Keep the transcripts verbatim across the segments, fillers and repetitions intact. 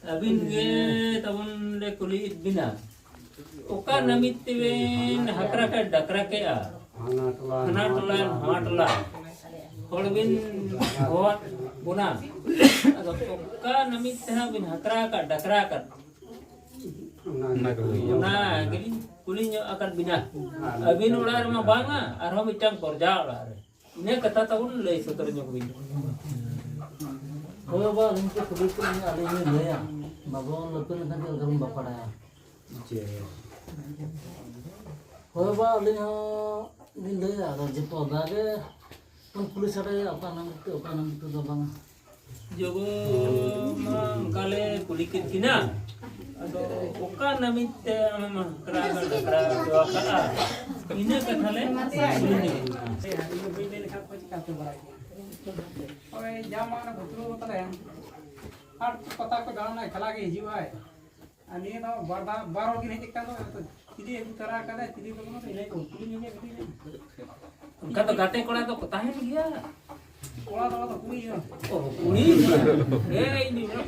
ᱟᱹᱵᱤᱱ ᱜᱮ ᱛᱟᱵᱚᱱ ᱞᱮ ᱠᱩᱞᱤᱭᱮᱫ ᱵᱤᱱᱟ, ᱚᱠᱟ ᱱᱟᱹᱢᱤᱛ ᱛᱮᱵᱤᱱ ᱦᱟᱠᱨᱟ ᱠᱮᱫ ᱰᱟᱠᱨᱟ ᱠᱮᱫᱼᱟ? ᱦᱟᱱᱟ ᱴᱚᱞᱟ ᱱᱚᱣᱟ ᱴᱚᱞᱟ ᱦᱚᱲ ᱵᱤᱱ ᱦᱚᱦᱚᱣᱟᱫ ᱵᱚᱱᱟ, ᱟᱫᱚ ᱚᱠᱟ ᱱᱟᱹᱢᱤᱛ ᱛᱮᱦᱟᱸᱜ ᱵᱤᱱ ᱦᱟᱠᱨᱟ ᱟᱠᱟᱫ ᱰᱟᱠᱨᱟ ᱟᱠᱟᱫ? ᱚᱱᱟ ᱜᱮᱞᱤᱧ ᱠᱩᱞᱤ ᱧᱚᱜ ᱟᱠᱟᱫ ᱵᱤᱱᱟ᱾ ᱟᱹᱵᱤᱱ ᱚᱲᱟᱜ ᱨᱮᱢᱟ ᱵᱟᱝᱟ, ᱟᱨᱦᱚᱸ ᱢᱤᱫᱴᱟᱝ ᱯᱚᱨᱡᱟ ᱚᱲᱟᱜ ᱨᱮ᱾ ᱤᱱᱟᱹ ᱠᱟᱛᱷᱟ ᱛᱟᱵᱚᱱ ᱞᱟᱹᱭ ᱥᱚᱫᱚᱨ ᱧᱚᱜ ᱵᱤᱱ᱾ ᱦᱳᱭ ᱵᱟᱵᱟ, ᱟᱹᱞᱤᱧ ᱠᱚ ᱠᱩᱞᱤ ᱠᱮᱫ ᱞᱤᱧᱟ, ᱟᱹᱞᱤᱧ ᱞᱤᱧ ᱞᱟᱹᱭᱟ᱾ ᱵᱟᱵᱟ ᱵᱚᱱ ᱞᱟᱹᱴᱩ ᱞᱮᱱᱠᱷᱟᱱ ᱪᱮᱫ ᱞᱮᱠᱟ ᱵᱚᱱ ᱵᱟᱯᱟᱲᱟᱭᱟ? ᱦᱳᱭ ᱵᱟᱵᱟ, ᱟᱹᱞᱤᱧ ᱦᱚᱸ ᱞᱤᱧ ᱞᱟᱹᱭᱟ, ᱟᱫᱚ ᱡᱚᱛᱚ ᱚᱱᱠᱟ ᱜᱮ ᱵᱚᱱ ᱠᱩᱞᱤ ᱥᱟᱰᱮᱭᱟ, ᱚᱠᱟ ᱱᱟᱢ ᱛᱮ, ᱚᱠᱟ ᱱᱟᱢ ᱛᱮ ᱫᱚ ᱵᱟᱝᱟ᱾ ᱡᱚᱜᱚ ᱢᱟ ᱚᱱᱠᱟ ᱞᱮ ᱠᱩᱞᱤ ᱠᱮᱫ ᱠᱤᱱᱟ, ᱟᱫᱚ ᱚᱠᱟ ᱱᱟᱹᱢᱤᱛ ᱛᱮ ᱟᱢᱮᱢ ᱦᱟᱠᱨᱟ ᱰᱟᱠᱨᱟ ᱦᱚᱪᱚ ᱟᱠᱟᱫᱼᱟ? ᱤᱱᱟᱹ ᱠᱟᱛᱷᱟ ᱞᱮ ᱠᱩᱞᱤ ᱧᱚᱜ ᱠᱤᱱᱟ᱾ ᱦᱳᱭ, ᱡᱟ ᱢᱟ ᱚᱱᱟ ᱵᱷᱩᱛᱨᱩ ᱛᱟᱞᱮ ᱦᱟᱴ ᱯᱟᱛᱟ ᱠᱚ ᱫᱟᱬᱟᱱ ᱮᱠᱞᱟ ᱜᱮ ᱦᱤᱡᱩᱜ ᱟᱭ᱾ ᱟᱨ ᱱᱤᱭᱟᱹ ᱫᱚ ᱵᱟᱨ ᱫᱷᱟᱣ, ᱵᱟᱨ ᱦᱚᱲ ᱠᱤᱱ ᱦᱮᱡ ᱟᱠᱟᱱ ᱫᱚ, ᱟᱫᱚ ᱪᱤᱞᱤ ᱟᱹᱜᱩ ᱛᱟᱨᱟ ᱟᱠᱟᱫᱟᱭ, ᱪᱤᱞᱤ ᱫᱚ ᱵᱟᱹᱱᱩᱜ, ᱤᱱᱟᱹ ᱠᱚ ᱠᱩᱞᱤ ᱧᱚᱜᱮ ᱠᱟᱹᱴᱤᱡ ᱞᱮ᱾ ᱚᱱᱠᱟ ᱫᱚ ᱜᱟᱛᱮ ᱠᱚᱲᱟ ᱫᱚᱠᱚ ᱛᱟᱦᱮᱱ ᱜᱮᱭᱟ᱾ ᱠᱚᱲᱟ ᱫᱚ, ᱚᱱᱟ ᱫᱚ ᱠᱩᱲᱤ ᱜᱤᱫᱽᱨᱟᱹ᱾ ᱚ, ᱠᱩᱲᱤ ᱜᱤᱫᱽᱨᱟᱹ᱾ ᱦᱮᱸ, ᱤᱧ ᱫᱩᱧ ᱢᱮᱱᱟ,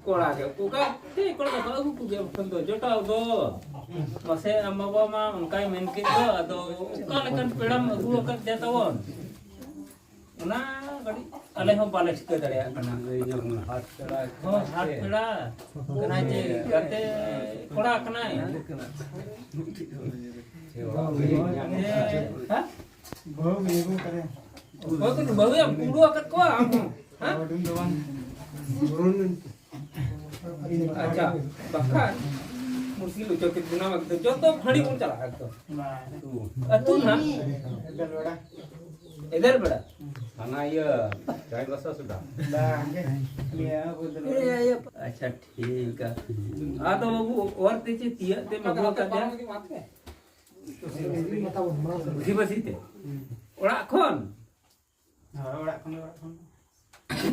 ᱠᱚᱲᱟ ᱜᱮ᱾ ᱚᱠᱟ ᱛᱮ ᱠᱚᱲᱟ ᱫᱚ ᱵᱟᱹᱦᱩ ᱠᱚᱜᱮ ᱵᱟᱠᱷᱟᱱ ᱫᱚ ᱡᱚᱴᱟᱣ ᱫᱚ᱾ ᱢᱟᱥᱮ, ᱟᱢ ᱵᱟᱵᱟ ᱢᱟ ᱚᱱᱠᱟᱭ ᱢᱮᱱ ᱠᱮᱫ ᱫᱚ, ᱟᱫᱚ ᱚᱠᱟ ᱞᱮᱠᱟᱱ ᱯᱮᱲᱟᱢ ᱟᱹᱜᱩ ᱟᱠᱟᱫ ᱡᱮ ᱛᱟᱵᱚᱱ? ᱚᱱᱟ ᱠᱟᱹᱴᱤᱡ ᱟᱞᱮ ᱦᱚᱸ ᱵᱟᱞᱮ ᱴᱷᱤᱠᱟᱹ ᱫᱟᱲᱮᱭᱟᱜ ᱠᱟᱱᱟ᱾ ᱦᱟᱴ ᱯᱮᱲᱟ ᱦᱚᱸ ᱦᱟᱴ ᱯᱮᱲᱟ ᱠᱟᱱᱟᱭ ᱡᱮ ᱜᱟᱛᱮ ᱠᱚᱲᱟ ᱠᱟᱱᱟᱭ᱾ ᱦᱮᱸ? ᱵᱟᱹᱦᱩ ᱜᱮ ᱟᱹᱜᱩ ᱠᱟᱫᱮᱭᱟ᱾ ᱵᱟᱹᱦᱩ ᱫᱚ ᱵᱟᱹᱦᱩᱭᱟᱢ ᱠᱩᱢᱵᱽᱲᱩ ᱟᱠᱟᱫ ᱠᱚᱣᱟ ᱟᱢ ᱦᱚᱸ? ᱦᱮᱸ? ᱦᱩᱰᱤᱧ ᱫᱚ ᱵᱟᱝ᱾ ᱟᱪᱪᱷᱟ, ᱵᱟᱠᱷᱟᱱ ᱢᱩᱥᱠᱤᱞ ᱚᱪᱚ ᱠᱮᱫ ᱵᱚᱱᱟ, ᱡᱚᱛᱚ ᱯᱷᱟᱹᱲᱤ ᱵᱚᱱ ᱪᱟᱞᱟᱜᱼᱟ ᱮᱠᱫᱚᱢ᱾ ᱟᱹᱛᱩ ᱱᱟᱜ ᱮᱫᱮᱞ ᱵᱮᱲᱟ᱾ ᱦᱟᱱᱟ ᱤᱭᱟᱹ ᱪᱟᱭᱵᱟᱥᱟ ᱥᱩᱫᱷᱟ᱾ ᱵᱟᱝ, ᱱᱤᱭᱟᱹ ᱵᱚᱫᱚᱞ᱾ ᱟᱪᱪᱷᱟ, ᱴᱷᱤᱠ ᱜᱮᱭᱟ᱾ ᱟᱫᱚ ᱵᱟᱹᱵᱩ, ᱚᱨ ᱛᱮ ᱪᱮᱫ ᱛᱤᱭᱟᱹᱜ ᱛᱮᱢ ᱟᱹᱜᱩ ᱟᱠᱟᱫᱮᱭᱟ? ᱵᱩᱫᱷᱤ ᱵᱟᱹᱥᱤ ᱛᱮ? ᱚᱲᱟᱜ ᱠᱷᱚᱱ? ᱦᱳᱭ, ᱚᱲᱟᱜ ᱠᱷᱚᱱ, ᱚᱲᱟᱜ ᱠᱷᱚᱱ᱾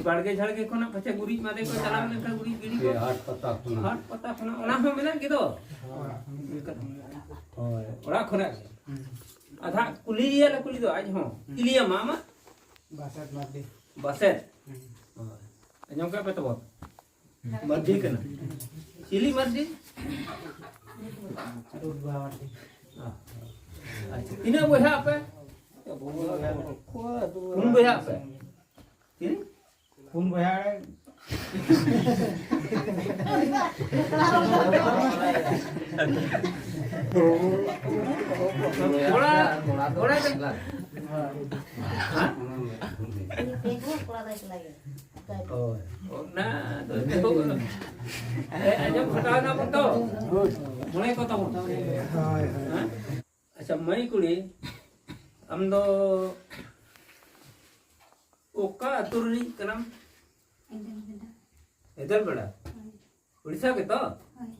ᱵᱟᱲᱜᱮ ᱡᱷᱟᱲᱜᱮ ᱠᱷᱚᱱᱟᱜ ᱯᱟᱪᱷᱮ ᱜᱩᱨᱤᱡ ᱢᱟᱫᱮ ᱠᱚ ᱪᱟᱞᱟᱣ ᱞᱮᱱᱠᱷᱟᱱ ᱜᱩᱨᱤᱡ ᱜᱤᱰᱤ ᱠᱚ? ᱦᱟᱴ ᱯᱟᱛᱟ ᱠᱷᱚᱱᱟᱜ᱾ ᱦᱟᱴ ᱯᱟᱛᱟ ᱠᱷᱚᱱᱟᱜ, ᱚᱱᱟ ᱦᱚᱸ ᱢᱮᱱᱟᱜ ᱜᱮᱫᱚ? ᱚᱲᱟᱜ ᱠᱷᱚᱱᱟᱜ᱾ ᱦᱳᱭ᱾ ᱚᱲᱟᱜ ᱠᱷᱚᱱᱟᱜ ᱜᱮ? ᱦᱩᱸ᱾ ᱟᱫᱷᱟ ᱠᱩᱞᱤᱭᱮᱭᱟ ᱞᱮ ᱠᱩᱞᱤ ᱫᱚ ᱟᱡ ᱦᱚᱸ᱾ ᱠᱩᱞᱤᱭᱮᱭᱟ ᱢᱟ, ᱟᱢᱟᱜ? ᱵᱟᱥᱮᱛ ᱢᱟᱨᱰᱤ᱾ ᱵᱟᱥᱮᱛ? ᱦᱳᱭ᱾ ᱟᱸᱡᱚᱢ ᱠᱟᱜ ᱯᱮ ᱛᱟᱵᱚᱱ? ᱢᱟᱨᱰᱤ ᱠᱟᱱᱟ᱾ ᱪᱤᱞᱤ ᱢᱟᱨᱰᱤ? ᱴᱩᱰᱩ ᱢᱟᱨᱰᱤ᱾ ᱟᱪᱪᱷᱟ, ᱛᱤᱱᱟᱹᱜ ᱵᱚᱭᱦᱟ ᱟᱯᱮ? ᱯᱩᱱ ᱵᱚᱭᱦᱟ ᱟᱯᱮ? ᱛᱤᱱᱟᱹᱜ? ᱯᱩᱱ ᱵᱚᱭᱦᱟ ᱨᱮ᱾ ᱠᱚᱲᱟ, ᱠᱚᱲᱟ ᱫᱚ ᱠᱚᱲᱟ ᱫᱚ ᱮᱠᱞᱟ ᱜᱮ᱾ ᱦᱳᱭ᱾ ᱚᱱᱟ ᱫᱚ ᱮᱛᱚᱦᱚᱵ ᱠᱟᱱᱟ᱾ ᱮ, ᱟᱸᱡᱚᱢ ᱯᱷᱟᱴᱟᱣ ᱮᱱᱟ ᱵᱚᱱ ᱛᱚ? ᱢᱚᱬᱮ ᱠᱚ ᱛᱟᱵᱚᱱ᱾ ᱦᱮᱸ? ᱟᱪᱪᱷᱟ, ᱢᱟᱹᱭ ᱠᱩᱲᱤ, ᱟᱢ ᱫᱚ ᱚᱠᱟ ᱟᱹᱛᱩ ᱨᱤᱱᱤᱡ ᱠᱟᱱᱟᱢ? ᱮᱫᱮᱞ ᱵᱮᱰᱟ᱾ ᱮᱫᱮᱞ ᱵᱮᱰᱟ? ᱦᱳᱭ᱾ ᱩᱲᱤᱥᱥᱟ ᱜᱮᱛᱚ? ᱦᱳᱭ᱾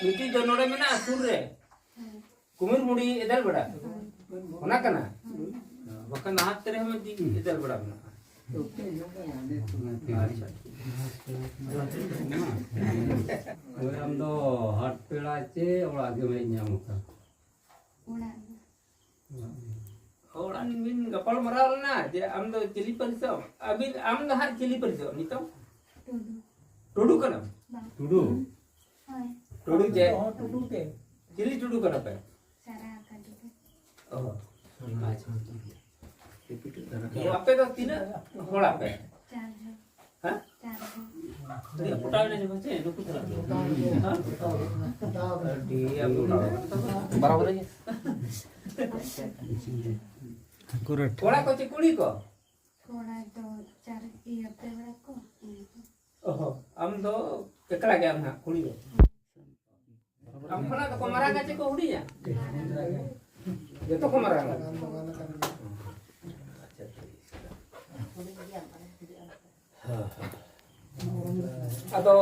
ᱢᱤᱫᱴᱤᱡ ᱫᱚ ᱱᱚᱰᱮ ᱢᱮᱱᱟᱜᱼᱟ ᱥᱩᱨ ᱨᱮ᱾ ᱦᱳᱭ᱾ ᱠᱩᱢᱤᱨ ᱢᱩᱲᱤ ᱮᱫᱮᱞ ᱵᱮᱰᱟ? ᱦᱳᱭ᱾ ᱚᱱᱟ ᱠᱟᱱᱟ? ᱦᱳᱭ᱾ ᱵᱟᱠᱷᱟᱱ ᱱᱟᱦᱟᱜ ᱛᱮ ᱨᱮᱦᱚᱸ ᱢᱤᱫᱴᱤᱡ ᱮᱫᱮᱞ ᱵᱮᱰᱟ ᱢᱮᱱᱟᱜᱼᱟ᱾ ᱟᱪᱪᱷᱟ᱾ ᱦᱳᱭ, ᱟᱢ ᱫᱚ ᱦᱟᱴ ᱯᱮᱲᱟ ᱪᱮ ᱚᱲᱟᱜ ᱜᱮᱢ ᱦᱮᱡ ᱧᱟᱢ ᱟᱠᱟᱫ? ᱚᱲᱟᱜ ᱜᱮ᱾ ᱦᱚᱲ ᱟᱹᱵᱤᱱ ᱵᱤᱱ ᱜᱟᱯᱟᱞ ᱢᱟᱨᱟᱣ ᱞᱮᱱᱟ ᱡᱮ ᱟᱢ ᱫᱚ ᱪᱤᱞᱤ ᱯᱟᱹᱨᱤᱥᱚᱜ? ᱟᱹᱵᱤᱱ, ᱟᱢ ᱫᱚ ᱦᱟᱸᱜ ᱪᱤᱞᱤ ᱯᱟᱹᱨᱤᱥᱚᱜ ᱱᱤᱛᱚᱝ? ᱴᱩᱰᱩ᱾ ᱴᱩᱰᱩ ᱠᱟᱱᱟᱢ? ᱵᱟᱝ᱾ ᱴᱩᱰᱩ? ᱦᱳᱭ᱾ ᱴᱩᱰᱩ ᱪᱮ? ᱦᱚᱸ, ᱴᱩᱰᱩ ᱜᱮ᱾ ᱪᱤᱞᱤ ᱴᱩᱰᱩ ᱠᱟᱱᱟ ᱯᱮ? ᱥᱟᱨᱟ ᱠᱟᱹᱴᱤᱡ ᱜᱮ᱾ ᱚ᱾ ᱟᱪᱪᱷᱟ᱾ ᱟᱯᱮ ᱫᱚ ᱛᱤᱱᱟᱹᱜ ᱦᱚᱲ ᱟᱯᱮ? ᱪᱟᱨ ᱡᱚᱱ᱾ ᱦᱮᱸ? ᱪᱟᱨ ᱡᱚᱱ᱾ ᱟᱹᱰᱤ ᱯᱚᱴᱟᱣ ᱮᱱᱟ ᱡᱮ ᱵᱟᱝ ᱪᱮ? ᱱᱩᱠᱩ ᱫᱚ᱾ ᱦᱮᱸ? ᱟᱹᱰᱤ ᱟᱵᱚ ᱵᱟᱨᱟᱵᱟᱨᱤ ᱜᱮ᱾ ᱠᱚᱲᱟ ᱠᱚ ᱪᱮ ᱠᱩᱲᱤ ᱠᱚ? ᱠᱚᱲᱟ ᱫᱚ ᱪᱟᱨ, ᱤᱭᱟᱹ, ᱯᱮ ᱚᱲᱟᱜ ᱠᱚ, ᱤᱭᱟᱹ ᱠᱚ᱾ ᱚᱦᱚ, ᱟᱢ ᱫᱚ ᱮᱠᱞᱟ ᱜᱮ ᱟᱢ ᱦᱟᱸᱜ ᱠᱩᱲᱤ ᱫᱚ? ᱟᱢ ᱠᱷᱚᱱᱟᱜ ᱫᱚᱠᱚ ᱢᱟᱨᱟᱝᱟ ᱪᱮ ᱠᱚ ᱦᱩᱰᱤᱧᱟ? ᱡᱚᱛᱚ ᱠᱚ ᱢᱟᱨᱟᱝᱟ᱾ ᱟᱪᱪᱷᱟ, ᱴᱷᱤᱠ᱾ ᱦᱮᱸ, ᱦᱮᱸ᱾ ᱟᱫᱚ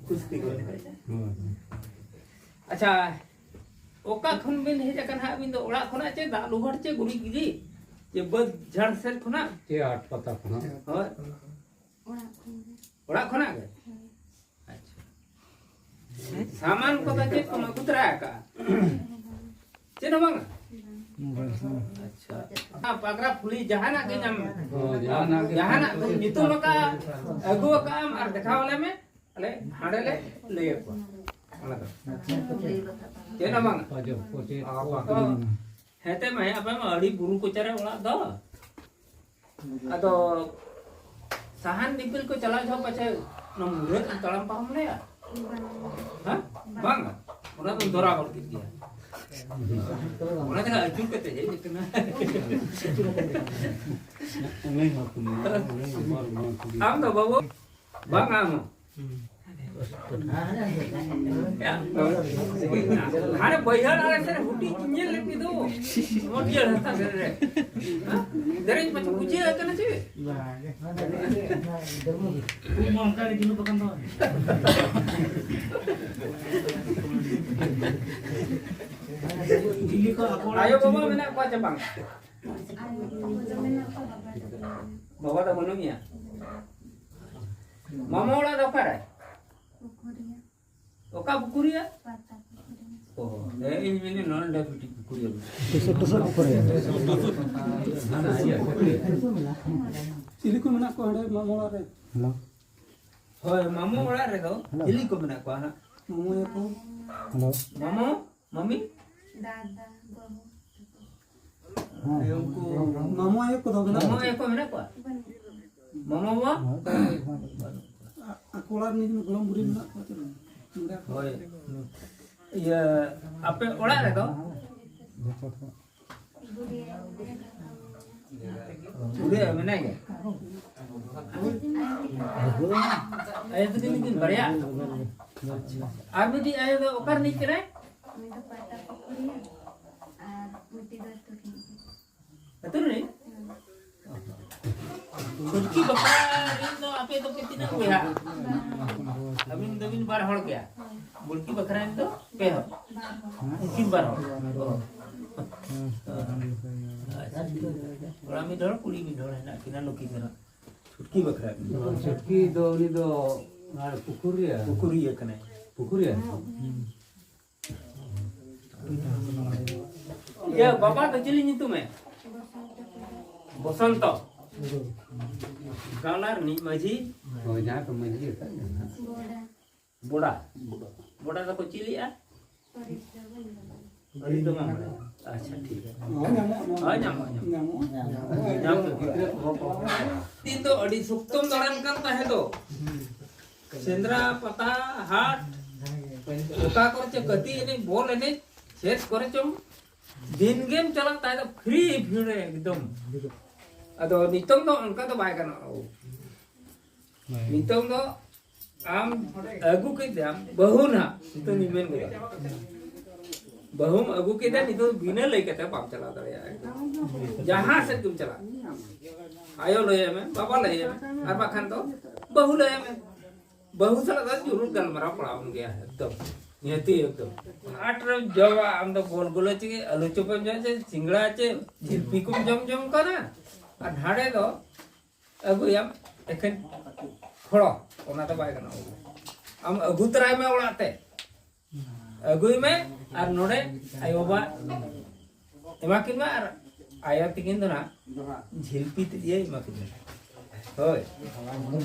ᱠᱩᱥᱛᱤ ᱠᱚ ᱮᱱᱮᱡᱟ᱾ ᱟᱪᱪᱷᱟ, ᱚᱠᱟ ᱠᱷᱚᱱ ᱵᱤᱱ ᱦᱮᱡ ᱟᱠᱟᱱᱟ ᱦᱟᱸᱜ ᱟᱹᱵᱤᱱ ᱫᱚ? ᱚᱲᱟᱜ ᱠᱷᱚᱱᱟᱜ ᱪᱮ ᱫᱟᱜ ᱞᱩᱦᱟᱹᱨ ᱪᱮ ᱜᱩᱨᱤᱡ ᱜᱤᱰᱤ ᱪᱮ ᱵᱟᱹᱫᱽ ᱡᱷᱟᱲ ᱥᱮᱫ ᱠᱷᱚᱱᱟᱜ? ᱪᱮ ᱦᱟᱴ ᱯᱟᱛᱟ ᱠᱷᱚᱱᱟᱜ? ᱦᱳᱭ᱾ ᱚᱲᱟᱜ ᱠᱷᱚᱱ ᱜᱮ᱾ ᱚᱲᱟᱜ ᱠᱷᱚᱱᱟᱜ ᱜᱮ? ᱦᱳᱭ᱾ ᱟᱪᱪᱷᱟ᱾ ᱥᱟᱢᱟᱱ ᱠᱚᱫᱚ ᱪᱮᱫ ᱠᱚᱢ ᱟᱹᱜᱩ ᱛᱚᱨᱟ ᱟᱠᱟᱜᱼᱟ? ᱪᱮᱫ ᱦᱚᱸ ᱵᱟᱝᱟ? ᱟᱪᱪᱷᱟ᱾ ᱯᱟᱜᱽᱨᱟ ᱯᱷᱩᱞᱤ ᱡᱟᱦᱟᱱᱟᱜ ᱜᱮ ᱧᱟᱢ ᱢᱮ᱾ ᱦᱳᱭ, ᱡᱟᱦᱟᱱᱟᱜ ᱜᱮ᱾ ᱡᱟᱦᱟᱱᱟᱜ ᱠᱚ ᱧᱩᱛᱩᱢ ᱟᱠᱟᱫ, ᱟᱹᱜᱩ ᱟᱠᱟᱫ ᱟᱢ ᱟᱨ ᱫᱮᱠᱷᱟᱣ ᱟᱞᱮ ᱢᱮ᱾ ᱟᱞᱮ ᱦᱟᱸᱰᱮ ᱞᱮ ᱞᱟᱹᱭ ᱟᱠᱚᱣᱟ᱾ ᱚᱱᱟ ᱫᱚ᱾ ᱪᱮᱫ ᱦᱚᱸ ᱵᱟᱝᱟ? ᱚᱡᱚᱜ ᱠᱚ ᱪᱮᱫ ᱠᱚ᱾ ᱛᱚ, ᱦᱮᱸᱛᱮ ᱢᱟᱭᱟ ᱟᱯᱮ ᱢᱟ ᱟᱹᱰᱤ ᱵᱩᱨᱩ ᱠᱚᱪᱟᱨᱮ ᱚᱲᱟᱜ ᱫᱚ᱾ ᱟᱫᱚ ᱥᱟᱦᱟᱱ ᱫᱤᱯᱤᱞ ᱠᱚ ᱪᱟᱞᱟᱣ ᱡᱚᱦᱚᱜ ᱯᱟᱪᱷᱮ ᱚᱱᱟ ᱢᱩᱰᱷᱟᱹ ᱛᱮᱢ ᱛᱟᱲᱟᱢ ᱯᱟᱨᱚᱢ ᱞᱮᱭᱟ? ᱦᱮᱸ? ᱵᱟᱝ? ᱚᱱᱟ ᱫᱚᱢ ᱫᱷᱚᱨᱟᱣ ᱜᱚᱫ ᱠᱮᱫ ᱜᱮᱭᱟ᱾ ᱚᱱᱟ ᱛᱮᱜᱮ ᱟᱹᱪᱩᱨ ᱠᱟᱛᱮ ᱦᱮᱡ ᱠᱟᱱᱟ᱾ ᱟᱢ ᱫᱚ ᱵᱟᱹᱵᱩ? ᱵᱟᱝ ᱟᱢ ᱦᱚᱸ? ᱦᱟᱱᱮ ᱵᱟᱹᱭᱦᱟᱹᱲ ᱟᱲᱮ ᱥᱮᱫ ᱨᱮ ᱦᱩᱴᱤᱡ ᱧᱮᱞ ᱞᱮᱫ ᱜᱮᱫᱚ᱾ ᱢᱟᱹᱴᱭᱟᱹᱲ ᱦᱟᱥᱟ ᱫᱷᱟᱨᱮ ᱨᱮ᱾ ᱦᱮᱸ? ᱫᱮᱨᱮᱧ ᱯᱟᱪᱷᱮ ᱵᱩᱡᱷᱟᱹᱣ ᱟᱠᱟᱱᱟ ᱪᱮ? ᱩᱵ ᱢᱟ ᱚᱱᱠᱟ ᱜᱮ ᱡᱩᱞᱩᱯ ᱟᱠᱟᱱ ᱫᱚ᱾ ᱪᱤᱞᱤ ᱠᱚ ᱟᱠᱚ ᱚᱲᱟᱜ ᱟᱭᱳ ᱵᱟᱵᱟ ᱪᱤᱞᱤ ᱠᱚ ᱢᱮᱱᱟᱜ ᱠᱚᱣᱟ ᱪᱮ ᱵᱟᱝ? ᱟᱭᱳ ᱵᱟᱵᱟ ᱫᱚ ᱢᱮᱱᱟᱜ ᱠᱚᱣᱟ, ᱵᱟᱵᱟ ᱫᱚ ᱵᱟᱹᱱᱩᱜ ᱵᱟᱵᱟ ᱫᱚ ᱵᱟᱹᱱᱩᱜ ᱮᱭᱟ᱾ ᱢᱟᱢᱟ ᱚᱲᱟᱜ ᱫᱚ ᱚᱠᱟᱨᱮ? ᱯᱩᱠᱷᱩᱨᱤᱭᱟᱹ᱾ ᱚᱠᱟ ᱯᱩᱠᱷᱩᱨᱤᱭᱟᱹ? ᱯᱟᱛᱟ ᱯᱩᱠᱷᱩᱨᱤᱭᱟᱹ᱾ ᱚ, ᱦᱮᱸ, ᱤᱧ ᱢᱮᱱᱮ ᱱᱚᱰᱮ ᱢᱤᱫᱴᱤᱡ ᱯᱩᱠᱷᱩᱨᱤᱭᱟᱹ ᱢᱮᱱᱟᱜᱼᱟ᱾ ᱴᱩᱥᱩ, ᱴᱩᱥᱩ ᱯᱩᱠᱷᱩᱨᱤᱭᱟᱹ᱾ ᱦᱟᱱᱟ ᱤᱭᱟᱹ ᱯᱩᱠᱷᱩᱨᱤ᱾ ᱪᱤᱞᱤ ᱠᱚ ᱢᱮᱱᱟᱜ ᱠᱚᱣᱟ ᱦᱟᱸᱰᱮ ᱢᱟᱢᱟ ᱚᱲᱟᱜ ᱨᱮ? ᱦᱮᱞᱳ᱾ ᱦᱳᱭ, ᱢᱟᱢᱚ ᱚᱲᱟᱜ ᱨᱮᱫᱚ ᱦᱮᱞᱳ᱾ ᱪᱤᱞᱤ ᱠᱚ ᱢᱮᱱᱟᱜ ᱠᱚᱣᱟ ᱦᱟᱸᱜ? ᱢᱟᱢᱚ ᱟᱭᱳ ᱠᱚ᱾ ᱦᱮᱞᱳ᱾ ᱢᱟᱢᱚ, ᱢᱟᱢᱤ? ᱫᱟᱫᱟ, ᱵᱟᱹᱦᱩ᱾ ᱦᱮᱸ᱾ ᱩᱱᱠᱩ ᱢᱟᱢᱚ ᱟᱭᱳ ᱠᱚᱫᱚ ᱢᱮᱱᱟᱜ ᱢᱟᱢᱚ ᱠᱚᱣᱟ? ᱟᱭᱳ ᱠᱚ ᱢᱮᱱᱟᱜ ᱠᱚᱣᱟ? ᱵᱟᱹᱱᱩᱜ ᱠᱚᱣᱟ᱾ ᱢᱟᱢᱚ ᱵᱟᱵᱟ? ᱦᱮᱸ᱾ ᱟ-, ᱟᱠᱚ ᱚᱲᱟᱜ ᱨᱤᱱᱤᱡ ᱜᱚᱲᱚᱢ ᱵᱩᱲᱦᱤ ᱢᱮᱱᱟᱜ ᱠᱚᱣᱟ ᱪᱮ ᱵᱟᱝ? ᱱᱚᱰᱮ ᱟᱠᱚ ᱦᱳᱭ᱾ ᱚᱲᱟᱜ ᱨᱮ᱾ ᱤᱭᱟᱹ, ᱟᱯᱮ ᱚᱲᱟᱜ ᱨᱮᱫᱚ? ᱡᱚᱛᱚ ᱠᱚ᱾ ᱵᱩᱰᱷᱤ ᱟᱭᱳ ᱢᱮᱱᱟᱭ ᱜᱮᱭᱟ? ᱟᱭᱳ ᱛᱟᱹᱠᱤᱱ ᱱᱩᱠᱤᱱ ᱵᱟᱨᱭᱟ? ᱟᱨ ᱢᱤᱫᱴᱤᱡ ᱟᱭᱳ ᱫᱚ ᱚᱠᱟ ᱨᱤᱱᱤᱡ ᱠᱟᱱᱟᱭ? ᱩᱱᱤ ᱫᱚ ᱯᱟᱴᱟ ᱯᱩᱠᱷᱩᱨᱤᱭᱟᱹ ᱟᱨ ᱢᱤᱫᱴᱤᱡ ᱫᱚ ᱟᱹᱛᱩ ᱨᱤᱱᱤᱡ᱾ ᱟᱹᱛᱩ ᱨᱤᱱᱤᱡ? ᱪᱷᱩᱴᱠᱤ ᱵᱟᱠᱷᱨᱟ ᱨᱤᱱ ᱫᱚ ᱟᱯᱮ ᱫᱚᱯᱮ ᱛᱤᱱᱟᱹᱜ ᱵᱚᱭᱦᱟ? ᱟᱹᱵᱤᱱ ᱫᱚᱵᱤᱱ ᱵᱟᱨ ᱦᱚᱲ ᱜᱮᱭᱟ? ᱵᱩᱞᱠᱤ ᱵᱟᱠᱷᱨᱟ ᱨᱮᱱ ᱫᱚ ᱯᱮ ᱦᱚᱲ᱾ ᱩᱱᱠᱤᱱ ᱵᱟᱨ ᱦᱚᱲ᱾ ᱚ᱾ ᱟᱪᱪᱷᱟ᱾ ᱠᱚᱲᱟ ᱢᱤᱫ ᱦᱚᱲ, ᱠᱩᱲᱤ ᱢᱤᱫ ᱦᱚᱲ ᱦᱮᱱᱟᱜ ᱠᱤᱱᱟ ᱱᱩᱠᱤᱱ ᱫᱚ ᱱᱟᱜ᱾ ᱪᱷᱩᱴᱠᱤ ᱵᱟᱠᱷᱨᱟ ᱨᱮᱱ᱾ ᱪᱷᱩᱴᱠᱤ ᱫᱚ ᱩᱱᱤ ᱫᱚ ᱚᱱᱟ ᱯᱩᱠᱷᱩᱨᱤᱭᱟᱹ᱾ ᱯᱩᱠᱷᱩᱨᱤᱭᱟᱹ ᱠᱟᱱᱟᱭ᱾ ᱯᱩᱠᱷᱩᱨᱤᱭᱟ? ᱤᱭᱟᱹ, ᱵᱟᱵᱟ ᱫᱚ ᱪᱤᱞᱤ ᱧᱩᱛᱩᱢᱮ? ᱵᱚᱥᱚᱱᱛᱚ᱾ ᱜᱟᱶᱞᱟ ᱨᱤᱱᱤᱡ ᱢᱟᱹᱡᱷᱤ? ᱦᱳᱭ, ᱡᱟᱦᱟᱸ ᱠᱚ ᱢᱟᱹᱡᱷᱤ ᱟᱠᱟᱫ ᱡᱟᱦᱟᱸ᱾ ᱵᱚᱰᱟ᱾ ᱵᱚᱰᱟ ᱫᱚᱠᱚ ᱪᱤᱞᱤᱜᱼᱟ? ᱟᱹᱞᱤᱧ ᱫᱚ ᱵᱟᱝ ᱵᱟᱲᱟᱭᱟ᱾ ᱟᱪᱪᱷᱟ, ᱴᱷᱤᱠ ᱜᱮᱭᱟ᱾ ᱦᱳᱭ, ᱧᱟᱢᱚᱜᱼᱟ, ᱧᱟᱢᱚᱜᱼᱟ᱾ ᱦᱳᱭ, ᱧᱟᱢᱚᱜᱼᱟ, ᱧᱟᱢᱚᱜᱼᱟ᱾ ᱧᱟᱢᱚᱜᱼᱟ᱾ ᱫᱤᱱ ᱫᱚ ᱟᱹᱰᱤ ᱥᱩᱠᱛᱚᱢ ᱫᱟᱬᱟᱱ ᱠᱟᱱ ᱛᱟᱦᱮᱸ ᱫᱚ᱾ ᱥᱮᱸᱫᱽᱨᱟ, ᱯᱟᱛᱟ, ᱦᱟᱴ, ᱚᱠᱟ ᱠᱚᱨᱮ ᱪᱚ ᱠᱟᱹᱴᱤᱡ ᱮᱱᱮᱡ, ᱵᱚᱞ ᱮᱱᱮᱡ, ᱪᱮᱫ ᱠᱚᱨᱮ ᱪᱚᱝ ᱫᱤᱱ ᱜᱮᱢ ᱪᱟᱞᱟᱜ ᱛᱟᱦᱮᱸ ᱫᱚ, ᱯᱷᱨᱤ ᱵᱷᱤᱲ ᱨᱮ ᱮᱠᱫᱚᱢ᱾ ᱟᱫᱚ ᱱᱤᱛᱚᱝ ᱫᱚ ᱚᱱᱠᱟ ᱫᱚ ᱵᱟᱭ ᱜᱟᱱᱚᱜᱼᱟ᱾ ᱱᱤᱛᱚᱝ ᱫᱚ ᱟᱢ ᱟᱹᱜᱩ ᱠᱮᱫᱟᱢ ᱵᱟᱹᱦᱩ ᱱᱟᱦᱟᱜ, ᱱᱤᱛᱚᱝ ᱤᱧ ᱢᱮᱱ ᱠᱮᱫᱟ, ᱵᱟᱹᱦᱩᱢ ᱟᱹᱜᱩ ᱠᱮᱫᱟ, ᱱᱤᱛᱚᱝ ᱵᱤᱱᱟᱹ ᱞᱟᱹᱭ ᱠᱟᱛᱮ ᱵᱟᱢ ᱪᱟᱞᱟᱣ ᱫᱟᱲᱮᱭᱟᱜᱼᱟ᱾ ᱡᱟᱦᱟᱸ ᱥᱮᱫ ᱜᱮᱢ ᱪᱟᱞᱟᱜ, ᱟᱭᱳ ᱞᱟᱹᱭᱟᱭ ᱢᱮ, ᱵᱟᱵᱟ ᱞᱟᱹᱭᱟᱭ ᱢᱮ, ᱟᱨ ᱵᱟᱠᱷᱟᱱ ᱫᱚ ᱵᱟᱹᱦᱩ ᱞᱟᱹᱭᱟᱭ ᱢᱮ᱾ ᱵᱟᱹᱦᱩ ᱥᱟᱞᱟᱜ ᱫᱚ ᱡᱚᱨᱩᱨ ᱜᱟᱞᱢᱟᱨᱟᱣ ᱯᱟᱲᱟᱣ ᱟᱢ ᱜᱮᱭᱟ ᱮᱠᱫᱚᱢ, ᱱᱤᱦᱟᱹᱛᱤ ᱮᱠᱫᱚᱢ᱾ ᱦᱟᱴ ᱨᱮᱢ ᱡᱚᱢᱟ ᱟᱢ ᱫᱚ ᱜᱳᱞ ᱜᱳᱞᱟ ᱪᱮ ᱟᱹᱞᱩ ᱪᱚᱯ ᱮᱢ ᱡᱚᱢᱟ ᱪᱮ ᱥᱤᱸᱜᱲᱟ ᱪᱮ ᱡᱷᱤᱞᱯᱤ ᱠᱚᱢ ᱡᱚᱢ ᱡᱚᱢ ᱠᱟᱱᱟ, ᱟᱨ ᱱᱟᱰᱮ ᱫᱚ ᱟᱹᱜᱩᱭᱟᱢ ᱮᱠᱷᱮᱱ ᱯᱷᱚᱲᱚ, ᱚᱱᱟ ᱫᱚ ᱵᱟᱭ ᱜᱟᱱᱚᱜᱼᱟ᱾ ᱟᱢ ᱟᱹᱜᱩ ᱛᱚᱨᱟᱭ ᱢᱮ ᱚᱲᱟᱜ ᱛᱮ, ᱟᱹᱜᱩᱭ ᱢᱮ ᱟᱨ ᱱᱚᱰᱮ ᱟᱭᱳ ᱵᱟᱵᱟ ᱮᱢᱟ ᱠᱤᱱ ᱢᱮ ᱟᱨ ᱟᱭᱳ ᱛᱤᱠᱤᱱ ᱫᱚ ᱱᱟᱜ ᱡᱷᱤᱞᱯᱤ ᱛᱮᱫ ᱤᱭᱟᱹ ᱮᱢᱟ ᱠᱤᱱ ᱢᱮ᱾ ᱦᱳᱭ᱾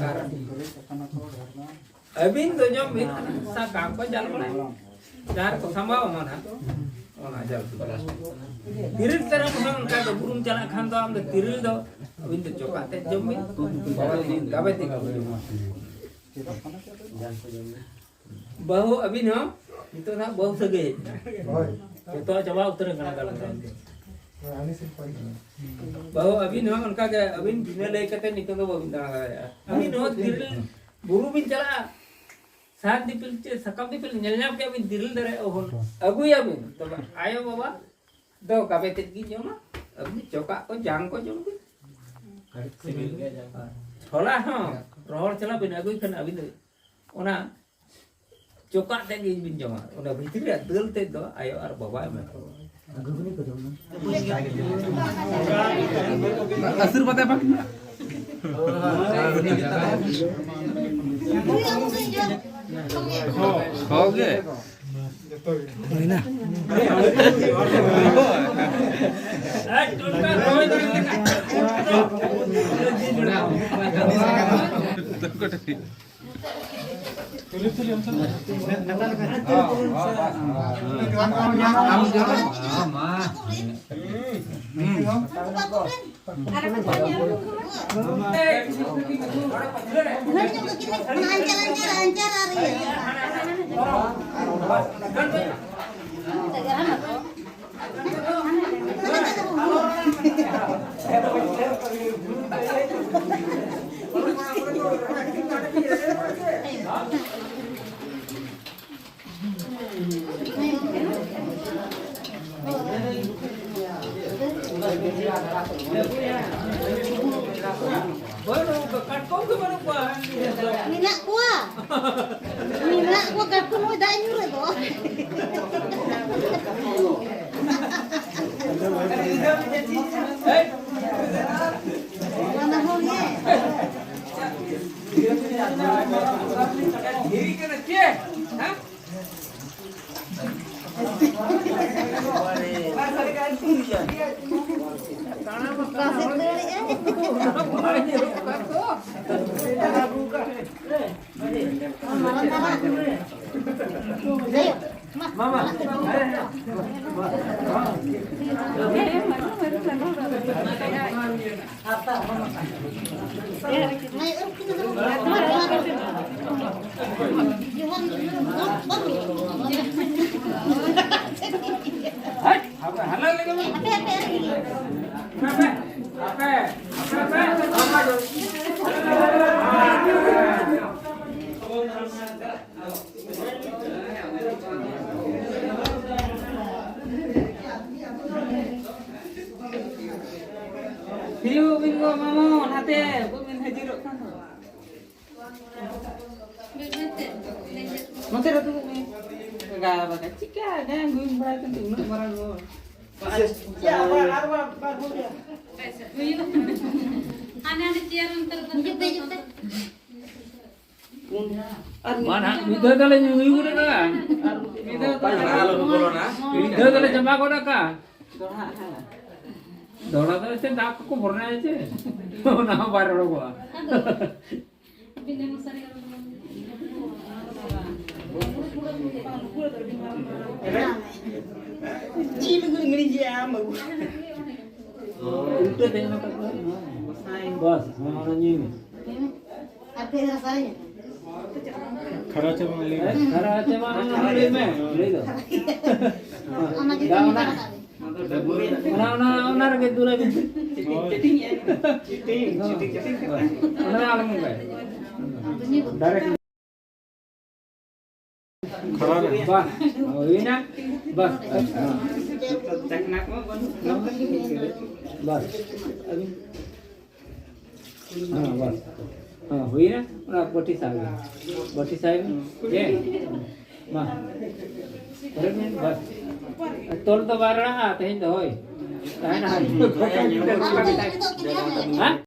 ᱟᱨ ᱟᱹᱵᱤᱱ ᱫᱚ ᱡᱚᱢ ᱵᱤᱱ, ᱥᱟᱠᱟᱢ ᱠᱚ ᱡᱟᱞ ᱵᱟᱲᱟᱭ᱾ ᱡᱟᱦᱟᱸ ᱨᱮᱠᱚ ᱥᱟᱢᱵᱟᱣ ᱟᱢᱟ ᱱᱟᱜ, ᱚᱱᱟ ᱡᱟᱞ ᱠᱚ᱾ ᱛᱤᱨᱤᱞ ᱛᱟᱨᱚᱵ ᱦᱚᱸ ᱚᱱᱠᱟ ᱜᱮ ᱵᱩᱨᱩᱢ ᱪᱟᱞᱟᱜ ᱠᱷᱟᱱ ᱫᱚ ᱟᱢ ᱫᱚ ᱛᱤᱨᱤᱞ ᱫᱚ ᱟᱹᱵᱤᱱ ᱫᱚ ᱪᱚᱠᱟᱜ ᱛᱮ ᱡᱚᱢ ᱵᱤᱱ᱾ ᱜᱟᱵᱮ ᱛᱮ᱾ ᱵᱟᱹᱦᱩ ᱟᱹᱵᱤᱱ ᱦᱚᱸ ᱱᱤᱛᱚᱜ ᱱᱟᱜ ᱵᱟᱹᱦᱩ ᱥᱟᱹᱜᱟᱹᱭ ᱦᱮᱡ ᱮᱱᱟ᱾ ᱦᱳᱭ᱾ ᱡᱚᱛᱚᱣᱟᱜ ᱪᱟᱵᱟ ᱩᱛᱟᱹᱨ ᱟᱠᱟᱱᱟ ᱜᱟᱞᱚᱪ ᱫᱚ᱾ ᱦᱳᱭ, ᱟᱹᱞᱤᱧ ᱥᱮᱫ ᱠᱷᱚᱱ᱾ ᱵᱟᱹᱦᱩ ᱟᱹᱵᱤᱱ ᱦᱚᱸ ᱚᱱᱠᱟ ᱜᱮ, ᱟᱹᱵᱤᱱ ᱵᱤᱱᱟᱹ ᱞᱟᱹᱭ ᱠᱟᱛᱮ ᱱᱤᱛᱚᱜ ᱫᱚ ᱵᱟᱹᱵᱤᱱ ᱫᱟᱬᱟ ᱫᱟᱲᱮᱭᱟᱜᱼᱟ᱾ ᱟᱹᱵᱤᱱ ᱦᱚᱸ ᱛᱤᱨᱤᱞ ᱵᱩᱨᱩ ᱵᱤᱱ ᱪᱟᱞᱟᱜᱼᱟ, ᱥᱟᱨ ᱫᱤᱯᱤᱞ ᱪᱮ ᱥᱟᱠᱟᱢ ᱫᱤᱯᱤᱞ ᱧᱮᱞ ᱧᱟᱢ ᱠᱮᱜᱼᱟ ᱵᱤᱱ, ᱛᱤᱨᱤᱞ ᱫᱟᱨᱮ ᱚᱦᱚᱱ ᱟᱹᱜᱩᱭᱟᱵᱤᱱ, ᱛᱚᱵᱮ ᱟᱭᱳ ᱵᱟᱵᱟ ᱫᱚ ᱜᱟᱵᱮ ᱛᱮᱫ ᱜᱮ ᱡᱚᱢᱟ, ᱟᱹᱵᱤᱱ ᱪᱚᱠᱟᱜ ᱠᱚ ᱡᱟᱝ ᱠᱚ ᱡᱚᱢ ᱵᱤᱱ᱾ ᱥᱤᱵᱤᱞ ᱜᱮᱭᱟ ᱡᱟᱝ᱾ ᱪᱷᱚᱞᱟ ᱦᱚᱸ, ᱨᱚᱦᱚᱲ ᱪᱷᱚᱞᱟ ᱵᱤᱱ ᱟᱹᱜᱩᱭ ᱠᱷᱟᱱ ᱟᱹᱵᱤᱱ ᱫᱚ ᱚᱱᱟ ᱪᱚᱠᱟᱜ ᱛᱮᱫ ᱜᱮ ᱵᱤᱱ ᱡᱚᱢᱟ, ᱚᱱᱟ ᱵᱷᱤᱛᱨᱤ ᱨᱮᱭᱟᱜ ᱫᱟᱹᱞ ᱛᱮᱫ ᱫᱚ ᱟᱭᱳ ᱟᱨ ᱵᱟᱵᱟ ᱮᱢᱟ ᱠᱚᱣᱟ᱾ ᱟᱥᱤᱨᱵᱟᱫ ᱮ ᱮᱢᱟ ᱠᱤᱱᱟ᱾ ᱦᱚᱸ ᱜᱮ᱾ ᱦᱩᱭᱱᱟ᱾ ᱢᱮᱱᱟᱜ ᱠᱚᱣᱟ᱾ ᱢᱮᱱᱟᱜ ᱠᱚᱣᱟ, ᱠᱟᱴᱠᱚᱢ ᱦᱚᱸ ᱫᱟᱜ ᱧᱩ ᱨᱮᱫᱚ᱾ ᱚᱱᱟ ᱦᱚᱸ ᱦᱮᱸ᱾ ᱦᱤᱡᱩᱜ ᱵᱤᱱ ᱜᱚ ᱢᱟᱢᱚ, ᱱᱟᱛᱮ ᱵᱚ ᱵᱤᱱ ᱦᱟᱹᱡᱤᱨᱚᱜ ᱠᱟᱱ ᱫᱚ᱾ ᱱᱚᱛᱮ ᱨᱮ ᱫᱩᱲᱩᱵ ᱢᱮ᱾ ᱜᱟ ᱵᱟᱜᱟ ᱪᱤᱠᱟ ᱜᱟᱭᱟᱱ ᱦᱩᱭ ᱵᱟᱲᱟᱭ ᱠᱟᱱ ᱛᱮ ᱩᱱᱟᱹᱜ ᱢᱟᱨᱟᱝ ᱦᱚᱲ᱾ ᱦᱟᱱᱮ ᱦᱟᱱᱮ ᱪᱮᱭᱟᱨ ᱚᱱᱛᱮ ᱨᱮ ᱦᱤᱡᱩᱜ ᱯᱮ, ᱦᱤᱡᱩᱜ ᱯᱮ᱾ ᱯᱩᱱᱭᱟ᱾ ᱢᱟ ᱱᱟᱦᱟᱜ ᱢᱤᱫ ᱫᱷᱟᱣ ᱛᱟᱞᱮ ᱧᱩ ᱦᱩᱭ ᱜᱚᱫ ᱟᱠᱟᱫᱼᱟ᱾ ᱢᱤᱫ ᱫᱷᱟᱣ ᱛᱟᱞᱮ ᱢᱤᱫ ᱫᱷᱟᱣ ᱛᱟᱞᱮ ᱪᱟᱵᱟ ᱜᱚᱫ ᱟᱠᱟᱫᱼᱟ᱾ ᱫᱚᱦᱲᱟ ᱪᱮ ᱫᱟᱜ ᱠᱚᱠᱚ ᱵᱷᱚᱨᱱᱟᱭᱟ ᱪᱮ, ᱚᱱᱟ ᱦᱚᱸ ᱵᱟᱭ ᱨᱚᱲᱚᱜᱚᱜᱼᱟ᱾ ᱪᱮᱫ ᱞᱟᱹᱜᱤᱫ ᱢᱤᱲᱤᱡᱮᱜᱼᱟ ᱟᱢ ᱵᱟᱹᱵᱩ? ᱩᱞᱴᱟᱹ ᱛᱮ ᱮᱢ ᱟᱠᱟᱫ ᱠᱚᱣᱟ᱾ ᱵᱟᱥ, ᱦᱮᱸ, ᱚᱱᱟ ᱧᱩᱭ ᱢᱮ᱾ ᱟᱨ ᱯᱮ ᱫᱷᱟᱣ ᱥᱟᱨᱮᱡ ᱟᱠᱟᱱᱟ᱾ ᱠᱷᱟᱨᱟ ᱪᱟᱵᱟ ᱞᱟᱹᱭ ᱢᱮ᱾ ᱠᱷᱟᱨᱟ ᱪᱟᱵᱟ ᱞᱟᱹᱭ ᱢᱮ, ᱞᱟᱹᱭ ᱫᱚ᱾ ᱚᱱᱟ ᱡᱩᱫᱤ ᱫᱟᱜ ᱢᱤᱫ ᱚᱱᱟ ᱫᱷᱟᱣ ᱠᱟᱛᱮ᱾ ᱚᱱᱟ, ᱚᱱᱟ, ᱚᱱᱟ ᱨᱮᱜᱮ ᱫᱩᱞᱟᱭ ᱵᱤᱱ᱾ ᱪᱤᱴᱤᱝ, ᱪᱤᱴᱤᱝ, ᱪᱤᱴᱤᱝ ᱠᱟᱛᱮ᱾ ᱚᱱᱟ ᱟᱞᱚᱢ ᱚᱱᱠᱟᱭᱟ᱾ ᱰᱟᱭᱨᱮᱠᱴ᱾ ᱠᱷᱟᱨᱟ ᱨᱮ᱾ ᱵᱟᱥ, ᱦᱩᱭᱱᱟ? ᱵᱟᱥ᱾ ᱪᱟᱠᱷᱱᱟ ᱠᱚ ᱵᱟᱹᱱᱩᱜ᱾ ᱵᱟᱥ᱾ ᱦᱮᱸ, ᱵᱟᱥ᱾ ᱦᱮᱸ, ᱦᱩᱭᱱᱟ? ᱚᱱᱟ ᱵᱟᱹᱴᱤ ᱥᱟᱵ ᱵᱤᱱ᱾ ᱵᱟᱹᱴᱤ ᱥᱟᱵ ᱵᱤᱱ᱾ ᱦᱮᱸ᱾ ᱢᱟ᱾ ᱯᱚᱨᱮ ᱢᱤᱫ ᱵᱟᱥ᱾ ᱛᱚᱞ ᱫᱚ ᱵᱟᱭ ᱨᱟᱲᱟᱜᱼᱟ, ᱛᱮᱦᱮᱧ ᱫᱚ ᱦᱳᱭ᱾ ᱛᱟᱦᱮᱱᱟ ᱦᱟᱸᱜ᱾ ᱦᱮᱸ?